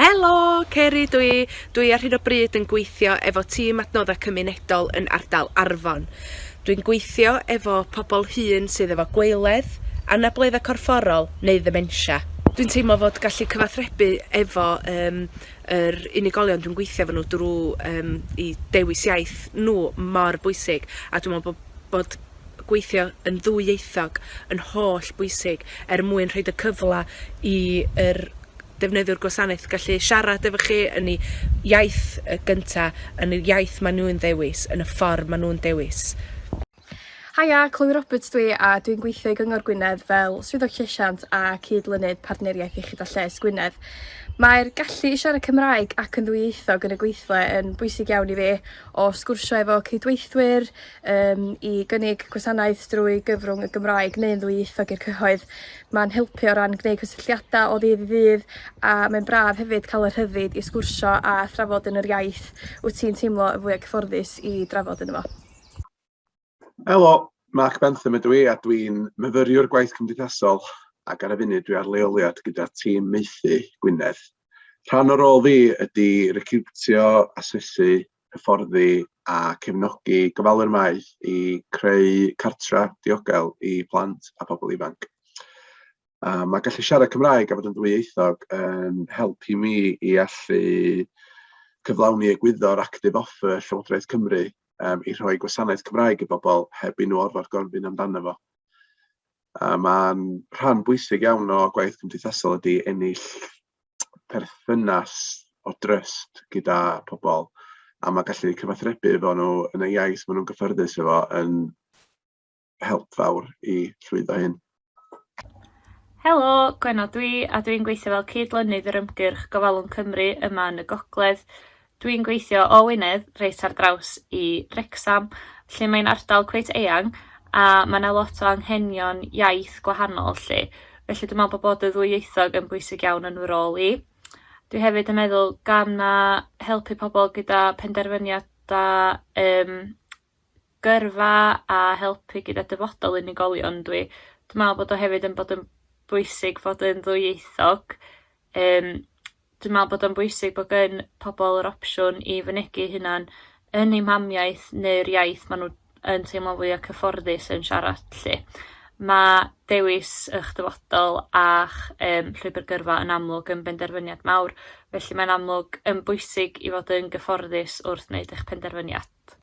Helo, Ceri dw i. Dwi ar hyn o bryd yn gweithio efo tîm adnoddau cymunedol yn ardal Arfon. Dwi'n gweithio efo pobl hŷn sydd efo gwaeledd, anableddau corfforol neu ddementia. Dwi'n teimlo fod gallu cyfathrebu efo yym yr unigolion dwi'n gweithio efo nhw drw yym 'u dewis iaith nhw mor bwysig, a dwi me'wl bo' bod gweithio yn ddwyieithog yn holl bwysig er mwyn rhoid y cyfla i yr defnyddwyr gwasanaeth gallu siarad efo chi yn 'u iaith yy gynta, yn yr iaith ma' nw'n ddewis, yn y ffor ma' nw'n dewis. Haia, Chloe Roberts dwi a dwi'n gweithio i Gyngor Gwynedd fel Swyddog Llesiant a Cyd-lynydd Partneriaeth Iechyd a Lles Gwynedd. Mae'r gallu i siarad Cymraeg ac yn ddwyieithog yn y gweithle yn bwysig iawn i fi, o sgwrsio efo cydweithwyr, yym i gynnig gwasanaeth drwy gyfrwng y Gymraeg neu'n ddwyieithog i'r cyhoedd. Ma'n helpu o ran gwneud cysylltiada o ddydd i ddydd a mae'n braf hefyd ca'l y rhyddid i sgwrsio a thrafod yn yr iaith wt ti'n teimlo y fwya cyfforddus i drafod yno fo. Helo, Mark Bentham ydw i a dwi'n myfyriwr gwaith cymdeithasol ac ar y funud dwi ar leoliad gyda tîm maethu Gwynedd. Rhan o rôl fi ydy recriwtio, asesu, hyfforddi a cefnogi gofalwyr maeth i creu cartra diogel i plant a pobl ifanc. A mae gallu siarad Cymraeg a fod yn ddwyieithog yn help i mi i allu cyflawni egwyddor Active Offer Llywodraeth Cymru um, i rhoi gwasanaeth Cymraeg i bobl heb i nhw orfod gofyn amdano fo. A mae'n rhan bwysig iawn o gwaith cymdeithasol ydy ennill perthynas o dryst gyda pobl, a ma' gallu cyfathrebu efo nhw yn y iaith maen nhw'n gyffyrddus efo yn help fawr i llwyddo hyn. Helo, Gwenno dwi a dwi'n gweithio fel cyd-lynydd yr ymgyrch Gofalwn Cymru yma yn y Gogledd. Dwi'n gweithio o Wynedd reit ar draws i Wrecsam, lle mae'n ardal cweit eang a ma' 'na lot o anghenion iaith gwahanol 'lly. Felly dwi me'wl bo' bod yn ddwyieithog yn bwysig iawn yn fy rôl i. Dwi hefyd yn meddwl gan na helpu pobol gyda penderfyniada yym gyrfa a helpu gyda dyfodol unigolion dwi. Dwi me'wl bod o hefyd yn bod yn bwysig fod yn ddwyieithog yym dwi me'wl bod o'n bwysig bod gyn pobol yr opsiwn i fynegi 'u hunan yn eu mamiaith neu'r iaith ma' n'w yn teimlo fwya cyfforddus yn siarad 'lly. Ma' dewis 'ych dyfodol a'ch yym llwybyr gyrfa yn amlwg yn benderfyniad mawr felly mae'n amlwg yn bwysig i fod yn gyfforddus wrth wneud eich penderfyniad.